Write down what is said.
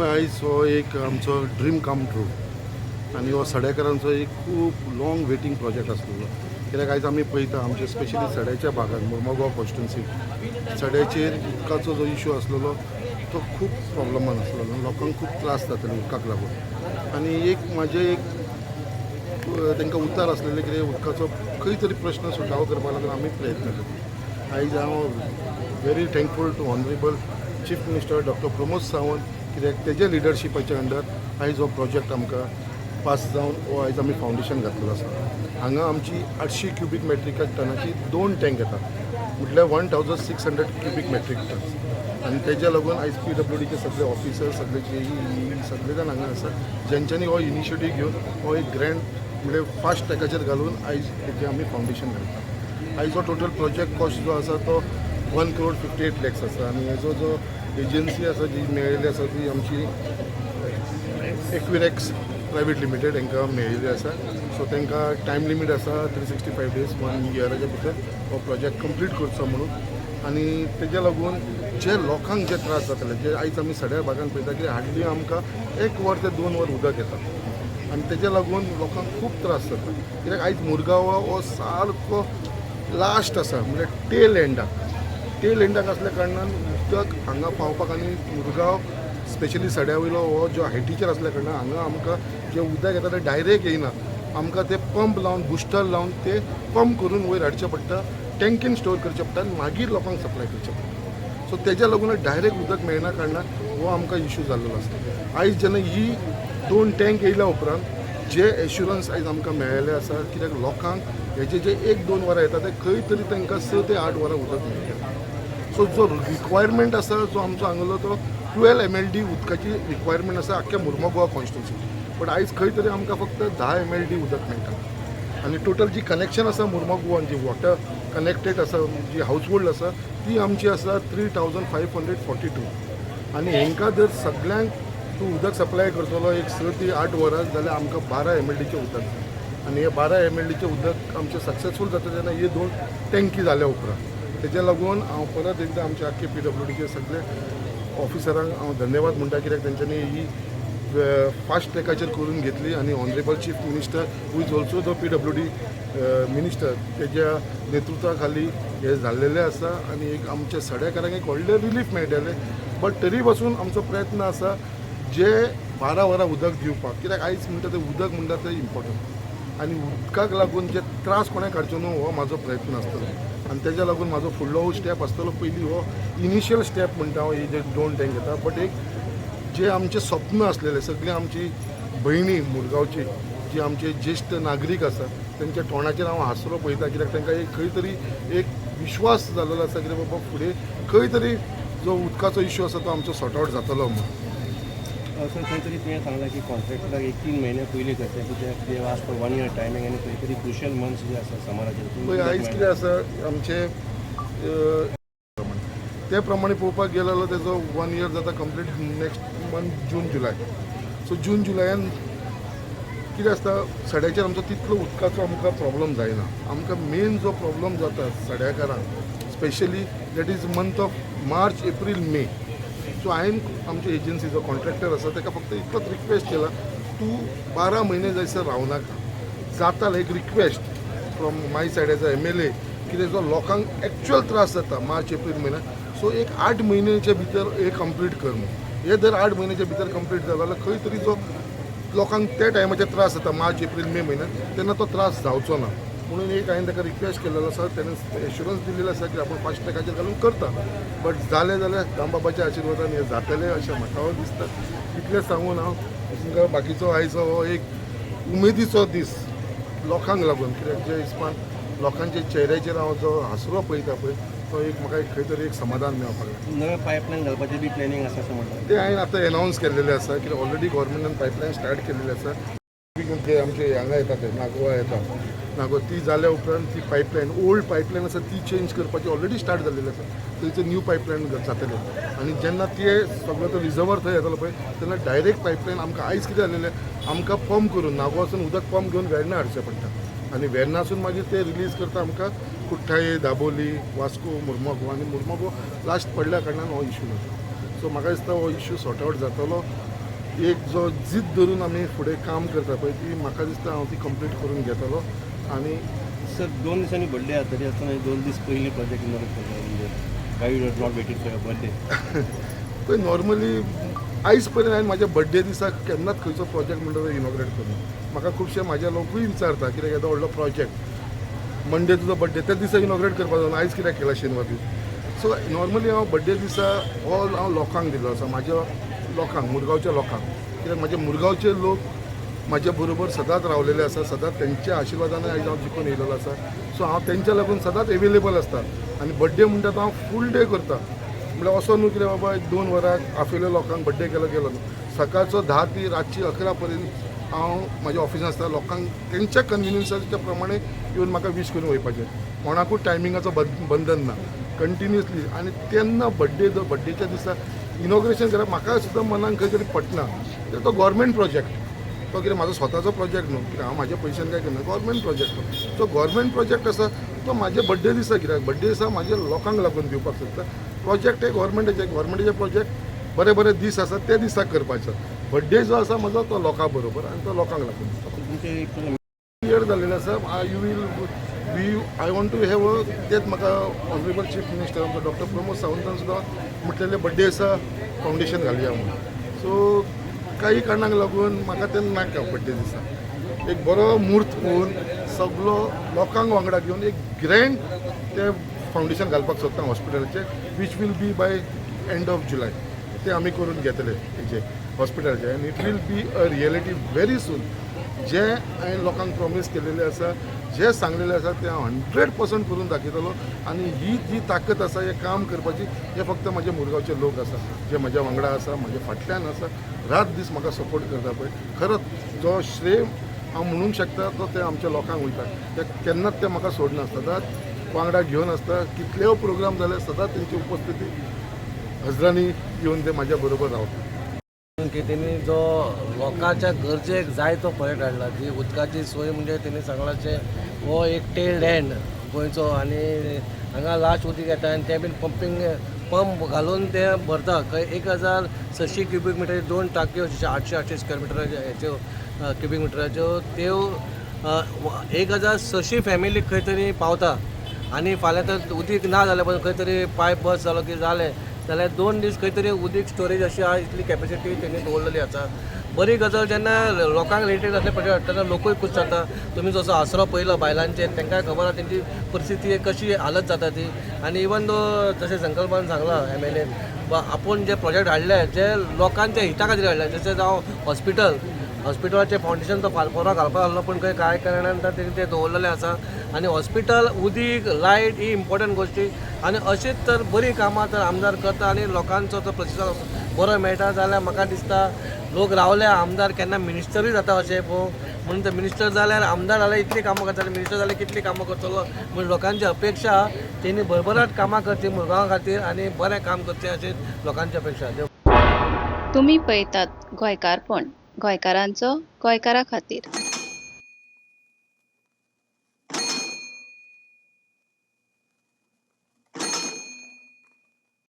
पळय, आयज हो एक आमचो ड्रीम कम ट्रू आनी हो सड्याकरांचो एक खूब लाँग वेटींग प्रोजेक्ट आसलेलो, कित्याक आयज आमी पळयता, आमचे स्पेशली सड्याच्या भागान, मुर्मगांव कॉन्स्टिट्युन्सी, सड्याचेर उदकाचो जो इशू आसलेलो तो खूब प्रॉब्लमान आसलेलो. लोकांक खूब त्रास जाताले उदकाक लागून. आनी एक म्हाजें एक तांकां उतार आसलेलें कितें, उदकाचो खंय तरी प्रश्न सुटावो करपाक लागून आमी प्रयत्न करता. आयज हांव very thankful to Honourable Chief Minister Doctor Pramod Sawant, कित्याक तेज्या लिडरशिपाच्या अंडर आयज हो प्रोजेक्ट आमकां पास जावन हो आयज आमी फावंडेशन घातलेलो आसा. हांगा आमची 800 क्युबीक मेट्रीक टनाची दोन टँक येता, म्हटल्यार 1600 cubic metric tons. आनी तेज्या लागून आयज पीडब्ल्यूडीचे सगळे ऑफिसर, सगळे जे ई, सगळे जाण हांगा आसा, जेंच्यांनी हो इनिशिएटीव घेवन हो एक ग्रँड म्हणजे फास्ट ट्रॅकाचेर घालून आयज तेजें आमी फावंडेशन घालता. आयज हो टोटल प्रोजेक्ट कॉस्ट जो आसा तो 1 करोड 58 लॅक्स आसा. आनी हेजो जो एजन्सी आसा, जी मेळिल्ली आसा, ती आमची एक्विरेक्स प्रायवेट लिमिटेड हांकां मेळिल्ली आसा. सो तांकां टायम लिमीट आसा 365 days, one इयराच्या भितर हो प्रोजेक्ट कंप्लीट करचो म्हणून. आनी तेज्या लागून जे लोकांक जे त्रास जातले, जे आयज आमी सड्या भागान पळयता की हार्डली आमकां एक वर ते 2 वर उदक येता आनी तेज्या लागून लोकांक खूब त्रास जाता, कित्याक आयज मुरगांव हो सारको लास्ट आसा, म्हणजे टेल एंडाक. टेल एंडाक आसल्या कारणान उदक हांगा पावपाक आनी मुरगांव स्पेशली सड्या वयलो हो जो हायटीचेर आसल्या कारणान हांगा आमकां जें उदक येता तें डायरेक्ट येयना. आमकां तें पंप लावन, बुस्टर लावन ते पंप करून वयर हाडचें पडटा, टँकीन स्टोर करचें पडटा आनी मागीर लोकांक सप्लाय करचें पडटा. सो तेज्या लागून डायरेक्ट उदक मेळना कारणान हो आमकां इशू जाल्लो आसा. आयज जेन्ना ही दोन टँक येयल्या उपरांत जे एश्युरन्स आयज आमकां मेळ्ळेलें आसा, कित्याक लोकांक हेजे जे एक दोन वरां येता ते खंय तरी तांकां 6 ते 8 वरां उदक मेळटा. सो जो रिक्वायरमेंट आसा, जो आमचो हांगलो तो 12 एमएलडी उदकाची रिक्वायरमेंट आसा आख्ख्या मुर्मो कॉन्स्टिट्युन्सी, बट आयज खंय तरी आमकां फक्त 10 एमएलडी उदक मेळटा. आनी टोटल जी कनेक्शन आसा मुर्मो गोवान, जी वॉटर कनेक्टेड आसा, जी हावज होल्ड आसा, ती आमची आसा 3542. आनी हेंकां जर सगळ्यांक तूं उदक सप्लाय करतलो एक 6 ते 8 वरां जाल्यार आमकां 12 एमएलडीचें उदक जाय. आनी हे 12 एमएलडीचें उदक आमचें सक्सेसफूल जाता तेन्ना हे दोन टँकी जाल्या उपरांत. तेज्या लागून हांव परत एकदां आमच्या आख्खे पीडब्ल्यूडीचे सगळे ऑफिसरांक हांव धन्यवाद म्हणटा, कित्याक तेंच्यांनी ही फास्ट ट्रॅकाचेर करून घेतली. आनी Honourable Chief Minister, who is also the PWD Minister, तेज्या नेतृत्वा खाली हे जाल्लेलें आसा. आनी एक आमच्या सड्याकारांक एक व्हडलें रिलीफ मेळटलें. बट तरी पासून आमचो प्रयत्न आसा जे 12 वरां उदक दिवपाक, कित्याक आयज म्हणटा तें उदक म्हणटा तें इम्पॉर्टंट आनी उदकाक लागून जे त्रास कोणें काडचो न्हू हो म्हाजो प्रयत्न आसतलो. आनी तेज्या लागून म्हाजो फुडलो हो स्टेप आसतलो. पयलीं हो इनिशियल स्टेप म्हणटा हांव, ही जे दोन टँक येता, बट एक जे आमचे स्वप्न आसलेले, सगळी आमची भयणी मुरगांवची, जी आमचे ज्येश्ठ नागरीक आसा, तेंच्या तोंडाचेर हांव हांसरो पळयता, कित्याक तांकां एक खंय तरी एक विश्वास जाल्लो आसा कितें बाबा, फुडें खंय तरी जो उदकाचो इशू आसा तो आमचो सॉर्ट आवट जातलो म्हणून. सर, खंय तरी तुवें सांगलां की कॉन्ट्रॅक्टराक एक 3 म्हयने पयलीं करचें, कित्याक ते ask for one year timing आनी खंय तरी क्रुशियल मंथ्स जे आसा समराचेर. पळय, आयज कितें आसा आमचे ते प्रमाणे पळोवपाक गेलो जाल्यार तेजो वन इयर जाता complete next month, जून जुलय. सो जून जुलयान कितें आसता, सड्याचेर आमचो तितलो उदकाचो आमकां प्रॉब्लम जायना. आमकां मेन जो प्रॉब्लम जाता सड्याकारांक specially, that is month of March, April, May. So हांवें आमचे एजन्सीचो कॉन्ट्रॅक्टर आसा ताका फक्त इतलोच रिक्वेस्ट केला, तूं 12 म्हयने जायसर रावनाका. जाता एक request from my side as a MLA, कितें जो लोकांक एक्चुअल त्रास जाता मार्च एप्रील म्हयन्याक, सो एक 8 म्हयन्याच्या भितर हे कंप्लीट कर म्हणून. हे जर 8 म्हयन्याच्या भितर कंप्लीट जालो जाल्यार खंय तरी जो लोकांक त्या टायमाचेर त्रास जाता मार्च एप्रील मे म्हयन्यात, तेन्ना तो त्रास जावचो ना म्हणून एक हांवें ताका रिक्वेस्ट केलेलो आसा. तेणें एश्युरन्स दिलेलो आसा की आपूण फास्ट ट्रॅकाचेर घालून करता. बट जालें जाल्यार दामबाबाच्या आशिर्वादान हें जातलें अशें म्हाका दिसता. इतलें सांगून हांव तुमकां बाकीचो आयचो हो एक उमेदीचो दीस लोकांक लागून, कित्याक जे हिसपान लोकांच्या चेहऱ्याचेर हांव जो हांसरो पळयता पळय, तो एक म्हाका एक खंय तरी एक समाधान मेळपाक लागता. नवें पायपलायन घालपाचें बी प्लॅनिंग आसा अशें म्हणटा. ते हांवें आतां एनावन्स केल्लेलें आसा की ऑलरेडी गव्हर्मेंटान पायपलायन स्टार्ट केल्लेली आसा. ते आमचे हांगा येता, ते नागोवा येता, नागो ती जाल्या उपरांत ती पायपलायन, ओल्ड पायपलायन आसा ती चेंज करपाची ऑलरेडी स्टार्ट जाल्लेली आसा. थंयचें न्यू पायपलायन जातलें आनी जेन्ना ते सगळो तो रिजर्वर थंय येतलो पळय, तेन्ना डायरेक्ट पायपलायन आमकां. आयज कितें जालेलें, आमकां पंप करून नागोवासून उदक पंप घेवन वेर्णा हाडचें पडटा आनी वेर्णासून मागीर ते रिलीज करता आमकां कुठ्ठाळे, दाबोली, वास्को, मुर्मगो. आनी मुर्मगो लास्ट पडल्या कारणान हो इशू जाता. सो म्हाका दिसता हो इशू सॉर्ट आवट जातलो. एक जो जिद धरून आमी फुडें काम करता पळय, ती म्हाका दिसता हांव ती कंप्लीट करून घेतलो. आनी सर, 2 दिसांनी बड्डे आसा, तरी आसतना 2 दीस पयलीं प्रोजेक्ट इनॉग्रेट करता, म्हणजे why you not waited for your birthday? पळय, नॉर्मली आयज पर्यंत हांवें म्हाज्या बड्डे दिसा केन्नाच खंयचो प्रोजेक्ट म्हणटा तो इनॉग्रेट करूं. म्हाका खुबशे म्हाजे लोकूय विचारता, कित्याक येदो व्हडलो प्रोजेक्ट, मंडे तुजो बड्डे, त्या दिसा इनॉग्रेट करपाक जाय, आयज कित्याक केला शेनवार दीस? सो नॉर्मली हांव बड्डे दिसा ऑल हांव लोकांक दिल्लो आसा, म्हाज्या लोकांक, मुरगांवच्या लोकांक, कित्याक म्हाजे मुरगांवचे लोक म्हाज्या बरोबर सदांच रावलेले आसा. सदांच तेंच्या आशिर्वादान आयज हांव जिखून येयलेलो आसा. सो हांव तेंच्या लागून सदांच एवेलेबल आसता. आनी बड्डे म्हणटा तो हांव फूल डे करता. म्हणल्यार असो न्हू कितें बाबा 2 वरां आपयलो लोकांक, बड्डे केलो, गेलो. न्हू, सकाळचो 10 ती रातची 11 पर्यंत हांव म्हाज्या ऑफिसान आसता. लोकांक तेंच्या कन्विनियन्साच्या प्रमाणे येवन म्हाका वीश करून वयपाचें. कोणाकूच टायमिंगाचो बंधन ना कंटिन्युअसली. आनी तेन्ना बड्डे, बड्डेच्या दिसा इनॉग्रेशन करप म्हाका सुद्दां मनाक खंय तरी पटना, कित्याक तो गोवोरमेंट प्रोजेक्ट. तो कितें म्हाजो स्वताचो प्रोजेक्ट न्हू, कित्याक हांव म्हाज्या पयशान काय करना. गोवोरमेंट प्रोजेक्ट तो. सो गोवोरमेंट प्रोजेक्ट आसा तो म्हाज्या बड्डे दिसा, कित्याक बड्डे दिसा म्हाज्या लोकांक लागून दिवपाक सोदता. प्रोजेक्ट हे गोवोरमेंटाचे, गोवोरमेंटाचे प्रोजेक्ट बरे बरे दीस आसा ते दिसाक करपाचो. बड्डे जो आसा म्हजो तो लोकां बरोबर आनी तो लोकांक लागून. तुमचे एक क्लियर जालेलें आसा. You will we I want to have a तेच म्हाका ऑनरेबल चीफ मिनिस्टर आमचो डॉक्टर प्रमोद सावंतान सुद्दां म्हटलेलें, बड्डे दिसा फावंडेशन घालया म्हणून. सो काही कारणांक लागून म्हाका तें नाका. बड्डे दिसा एक बरो म्हूर्त पळोवन सगलो लोकांक वांगडा घेवन एक ग्रँड ते फावंडेशन घालपाक सोदता हॉस्पिटलाचें, which will be by end of July. ते आमी करून घेतले हेजे हॉस्पिटलाचे आनी it will be a reality very soon. जे हांवें लोकांक प्रॉमीस केलेलें आसा, जे सांगलेलें आसा, तें हांव 100% करून दाखयतलो. आनी ही जी ताकद आसा हें काम करपाची, हे फक्त म्हाजे मुरगांवचे लोक आसा, जे म्हज्या वांगडा आसा, म्हज्या फाटल्यान आसा, रात दीस म्हाका सपोर्ट करता पळय. खरंच जो श्रेय हांव म्हणूंक शकता तो ते आमच्या लोकांक वयता. ते केन्नाच ते म्हाका सोडना, सदांच वांगडा घेवन आसता. कितलेय प्रोग्राम जाले, सदांच तेंची उपस्थिती हजरांनी येवन ते म्हाज्या बरोबर रावता. की तेणी जो लोकांच्या गरजेक जाय तो प्रोजेक्ट हाडला. जी उदकाची सोय, म्हणजे तेणी सांगलाचे हो एक टेल एंड गोंयचो आनी हांगा लास्ट उदीक येता आनी तें बीन पंपींग पंप घालून ते भरता. खंय 1600 क्युबीक मिटर दोन टाकयो, 800 800 स्क्वेअर मिटराच्यो, हेच्यो क्युबीक मिटराच्यो त्यो 1600 फॅमिलीक खंय तरी पावता. आनी फाल्यां तर उदीक ना जाल्यार पसून खंय तरी पायप बस जालो की जालें जाल्यार 2 दीस खंय तरी उदीक स्टोरेज अशी आहा, इतली कॅपेसिटी तेणी दवरलेली आसा. बरी गजाल. जेन्ना लोकांक रिलेटेड असले प्रोजेक्ट हाडटा तेन्ना लोकूय खूश जाता. तुमी जसो आसरो पळयलो बायलांचेर, तांकां खबर आहा तेंची परिस्थिती कशी हालत जाता ती. आनी इवन दो जशें संकल्पान सांगलां एमएलएन, आपूण जे प्रोजेक्ट हाडले जे लोकांच्या हिता खातीर हाडले, जशें जावं हॉस्पिटल, हॉस्पिटलाचें फावंडेशन तो फाल परवां घालपाक आहलो, पूण खंय कांय कारणान तेणी तें दवरलेलें आसा. आनी हॉस्पिटल, उदीक, लायट ही इम्पॉर्टंट गोश्टी. आनी अशीच तर बरीं कामां तर आमदार करता आनी लोकांचो तो प्रतिसाद बरो मेळटा जाल्यार म्हाका दिसता लोक रावले आमदार केन्ना मिनिस्टरूय जाता अशें पळोवंक. म्हणून ते मिनिस्टर जाल्यार, आमदार जाल्यार इतलीं कामां करतले, मिनिस्टर जाल्यार कितलीं कामां करतलो म्हूण लोकांची अपेक्षा. तेणी भरभराट कामां करची मुरगांवा खातीर आनी बरें काम करचें अशें लोकांची अपेक्षा. देव तुमी पळयतात गोंयकारपण, गोंयकारांचो गोंयकारा खातीर.